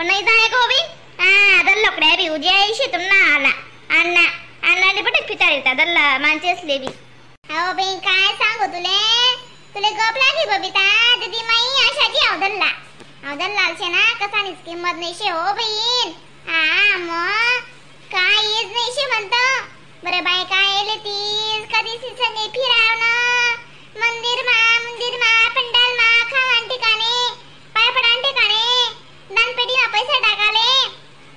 पण नाही जाय गो बी. हा दल्लोकड्या बी उजी आईशी तुमना आला अण्णा अण्णाने पटे फितार येतात दल्ला माणसे असले बी. हो बाई काय सांगू तुले तुले गप लागली बबिता दीदी माई आशाजी अवदल्ला अवदल्ला शे ना कसानीच किंमत नाही शे हो बहीण. हा मग काय येत नाही शे म्हणतो बरं बाई काय येले तीस कधी संगे फिरावणं मंदिर मा मंदिर मा पंडाल मा खावान ठिकाणी पाय पडान ठिकाणी दानपेटी मा पैसा टाकाले.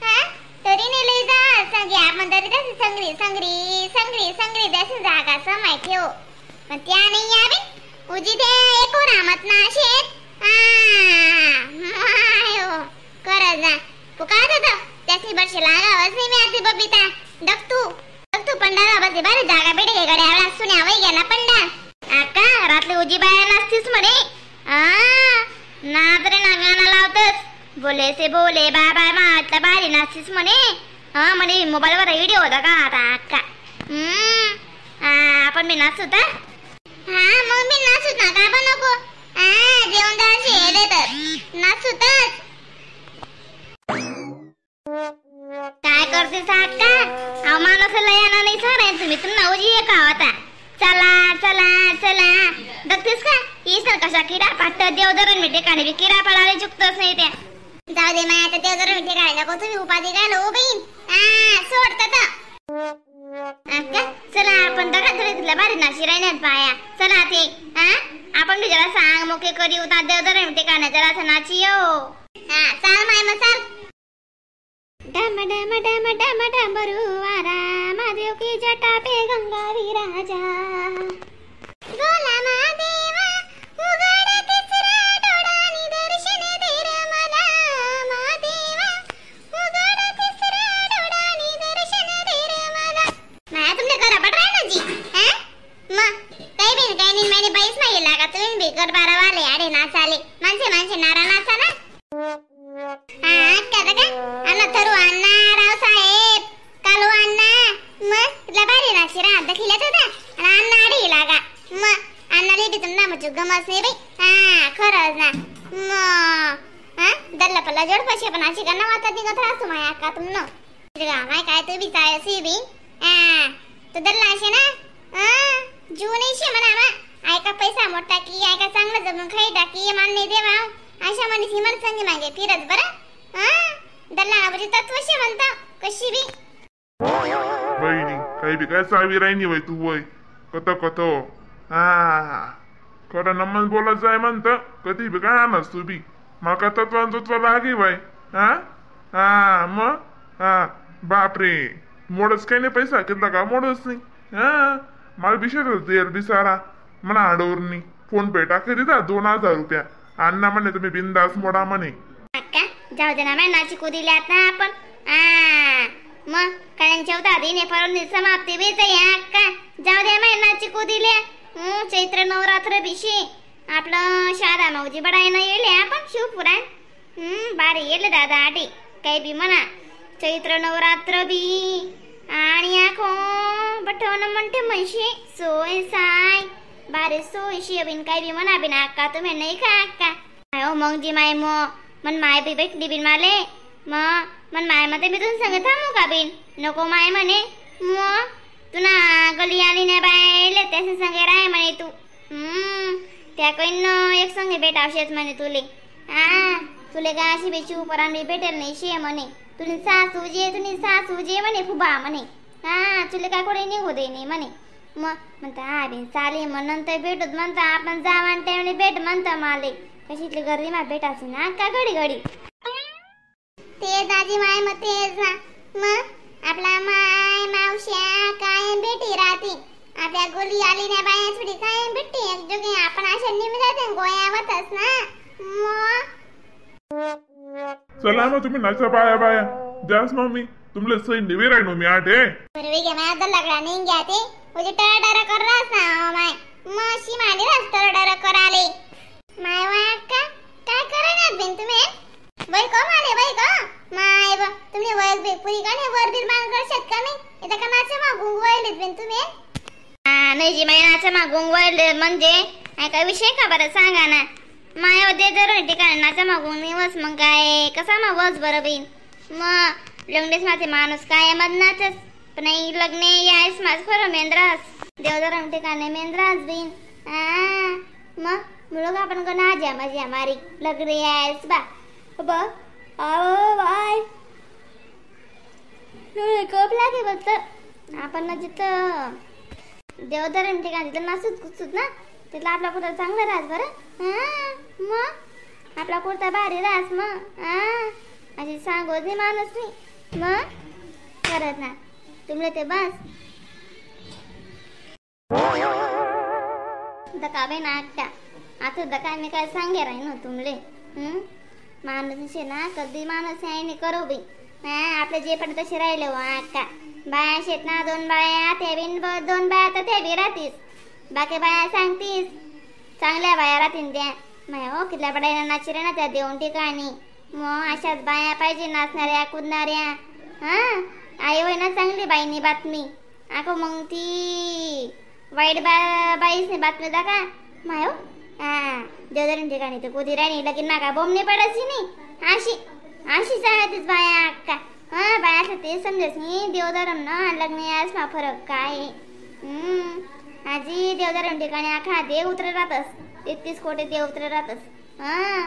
हा तरी नाही लई जा संगे आपण तरी तशी संगरी संगरी संगरी संगरी जशी जागा समाय ठेव पण त्या नाही यावी उजी ते एको रामत ना शेत. हा मायो करज ना पुकार होतो त्याची बरशे लागावच नाही मी आधी बबिता डकतू डकतू पंडाला बसले बारे जागा बेडे गड्या आवळा सुन्या वय गेला पंडाल. आका रात्री उजी बाया नाचतीस म्हणे. आ नाच रे ना गाणं लावतस बोले से बोले बाबा मातला भारी नाचतीस म्हणे. हा म्हणे मोबाईलवर व्हिडिओ होता का आता अक्का. आपण मी नाचू होता. हा मग मी नाचूत ना का पण नको. हा जेवण दाशी येले तर नाचूतच. काय करते अक्का अहो माणूस लयाना नाही सर तुम्ही तर नवजी एक होता. चला चला चला बघतेस का ही सर कशा किडा पाट देवधरण मी ठिकाणी बी किडा पडाले चुकतच नाही त्या. जाऊ दे माया आता देवधरण मी ठिकाणी नको तुम्ही उपाधी घालो हो बहीण. हा सोडत अक्का चला आपण दगा थोडे तुला भारी नाशी राहण्यात पाया चला ते. हा आपण बी जरा सांग मोके करी होता देवधरण ठिकाणी जरा नाची यो. हा चाल माय मग चाल. डम डम डम डम डमरू वारा महादेव की जटा पे गंगा विराजा बोला महादेवा उघड तिसरा डोळानी दर्शन दे रे मला महादेवा उघड तिसरा डोळानी दर्शन दे रे मला. माया तुमने करा पड ना जी. हा मग काही बी काही नाही मैंने बाईस नाही लागा तुम्ही बी कर बारा वाले अरे नाचाले माणसे माणसे नारा नाचा ना. हा का का अण्णा थरू अण्णा रावसाहेब कालू अण्णा मग तुला भारी नाची राहत दाखिल्यात होता आणि अण्णा आडी लागा मग अण्णा लेबी तुमना मग गमस नाही बाई. हा खरंच ना मग हा दल्ला पल्ला जोड पैसे पण अशी का वाटत निघत राहतो माया का तुमनं माय काय तू बी चाय अशी बी. हा तो दल्ला असे ना हा जीव नाही शे म्हणा मा ऐका पैसा मोठा की ऐका चांगलं जमून खाई टाकी मान्य देवा अशा म्हणे हिमन संगे मागे फिरत बरं. हा दल्ला म्हणजे तत्व शे म्हणता कशी बी बहिणी काही बी काय चावी राहिनी वय तू वय कत कत. हा खरं नमन बोलत जाय म्हणत कधी बी काय आणस तू बी माका तत्वान तत्व लागे वय. हा हा मग हा बापरे मोडच काही नाही पैसा कितला का मोडच नाही. हा मला बिशर तेल बिसारा म्हणा आडोरनी फोन पे टाके दिला 2000 रुपया अण्णा म्हणे तुम्ही बिंदास मोडा म्हणे. अक्का जाऊ दे ना नाची कुदिल्यात ना आपण. आ मग कारण चौथा दिन फरून समाप्ती बी अक्का जाऊ दे महिनाची कुदिल्या. चैत्र नवरात्र बिशी आपलं शारदा मौजी बडायनं येले आपण शिवपुराण. बारी येले दादा आटी काही बी म्हणा चैत्र नवरात्र बी आणि आखो बठवण म्हणते म्हणशी सोय साय बारे सोयशी बिन काही बी म्हणा बिन अक्का तुम्ही नाही का अक्का. हो मग जी माय मग मन माय बी भेटली बिन माले मग मन माय मध्ये मी तुझं संग थांबू का बिन नको माय म्हणे मग तुना गली आली नाही बायले त्याच्या संगे राय म्हणे तू. त्या कोण एक संगे भेटावशेच म्हणे तुले. हा तुले का अशी बी शिवपुराण बी भेटेल नाही शे म्हणे तुला सासू जे तुला सासू जे म्हणे फुबा म्हणे. हा तुला काय कोणी निघू दे नाही म्हणे मग म्हणता हा बिन चालेल मग नंतर भेटूत म्हणता आपण जावा त्यावेळी भेट म्हणता माले कशी इथली गर्दी मा भेटायची ना का घडी घडी ते दाजी माय मग तेच ना मग आपला माय मावश्या कायम भेटी राहते आपल्या गोली आली ना बाया थोडी कायम भेटते एक जोगे आपण अशा निमी जाते गोयावरच ना मग. चला मग तुम्ही नाचा बाया बाया जास मम्मी तुमले सही निवे राहिनो मी आठे बरं वेगे माया दल्लाकडा नाही घ्या ते म्हणजे टरडर कर रास ना माय मशी माली रास टरडर कराले माय वाका काय करणार बिन तुम्ही वय को माले वय को माय ब तुम्ही वय बे पुरी का नाही वर बिर मान करशात का नाही इथं का नाचा मा गुंगवायलेत बिन तुम्ही. हा नाही जी माय नाचा मा गुंगवायले म्हणजे काय काय विषय का बरं सांगा ना. माया दे जर ठिकाणी नाचा मागून वस मग काय कसा मग वस बरं बीन. मग लग्नेच माझे माणूस काय मग नाचस पण नाही लग्ने यायस माझ खरं मेंद्रास देवधरम ठिकाणी मेंद्रास बीन. मग मुलगा आपण का नाज्या माझ्या मारी लग्न यायस बा बा आओ बाय कप लागे बघत आपण ना जिथं देवधरम ठिकाणी तिथं नाचत कुचत ना तिथला आपला कुर्ता चांगला राहस बरं. हां मग आपला कुर्ता भारी राहस मग. हां अशी सांगत नाही माणूस नाही मग करत ना तुमले ते बस दका बे ना अक्का आता दका मी काय सांगे राही ना तुमले. माणूस ना कधी माणूस आहे नाही करू बी. हां आपले जे पण तसे राहिले हो अक्का बाया शेत ना दोन बाया ते बिन दोन बाया तर ते बी राहतीस बाकी बाया सांगतीस चांगल्या बाया राहतील त्या माय हो कितल्या पडायला नाची रे ना त्या देऊन ठिकाणी. मग अशाच बाया पाहिजे नाचणाऱ्या कुदणाऱ्या. हां आई होय ना चांगली बाईनी बातमी आको मग ती वाईट बाईच नाही बातमी दाखा माय हो. हां देवधरण ठिकाणी तर कुदी राहिली लगीन माका बोंब नाही पडायची नाही अशी अशी सांगतीस बाया अक्का. हां बाया असं ते समजत नाही देवधरम ना लग्न यास मा फरक काय. आजी देवधरम ठिकाणी आखा देव उतर राहतस 33 कोटी देव उतर राहतस. हां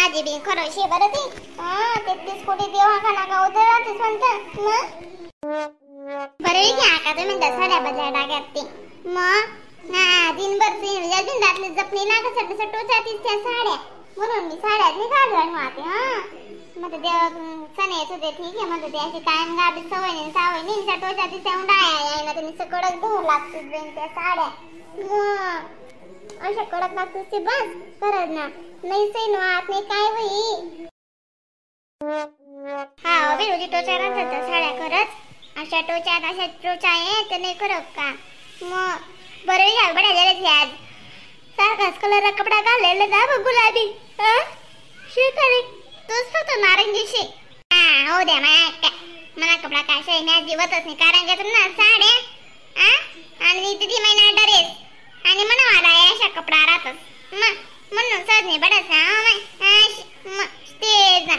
आजी बी खरं शे बरं ते. हां 33 कोटी देव आखा नाका उतर राहतेस म्हणतं मग बरं की आका तुम्ही म्हणता साड्या बदल्या टाक्यात ते मग. हा दिनभर अजून रातले जपणी ना कसं कसं टोचातीस त्या साड्या म्हणून मी साड्याच नाही घालू आणि वाहते. हां मग देव सण येत होते ठीक आहे म्हणते ते अशी कायम गाडी सवय नाही सावय नाही टोचातीस त्या उंडाळ्या याय ना त्यांनी कडक धुवू लागतेस बेन त्या साड्या मग अशा कडक लागतेस ते बस करत ना नाही सैन वाहत नाही काय होई. हा बी रोजी टोचा राहतात त्या साड्या खरंच अशा टोचात अशा टोचा आहे तर नाही खरं का मग बरं घ्या बड्या झाल्याची आज सारखाच कलर कपडा घाललेला जा बघ गुलाबी. हा शिकारी तोच फक्त नारंगी शे. हा हो द्या माया मला कपडा काय शे मी आज जिवतच नाही कारण की ना साड्या आणि दिदी महिना ड्रेस आणि म्हणा मला अशा कपडा राहतच मग म्हणून सहज नाही बडाच मग तेच ना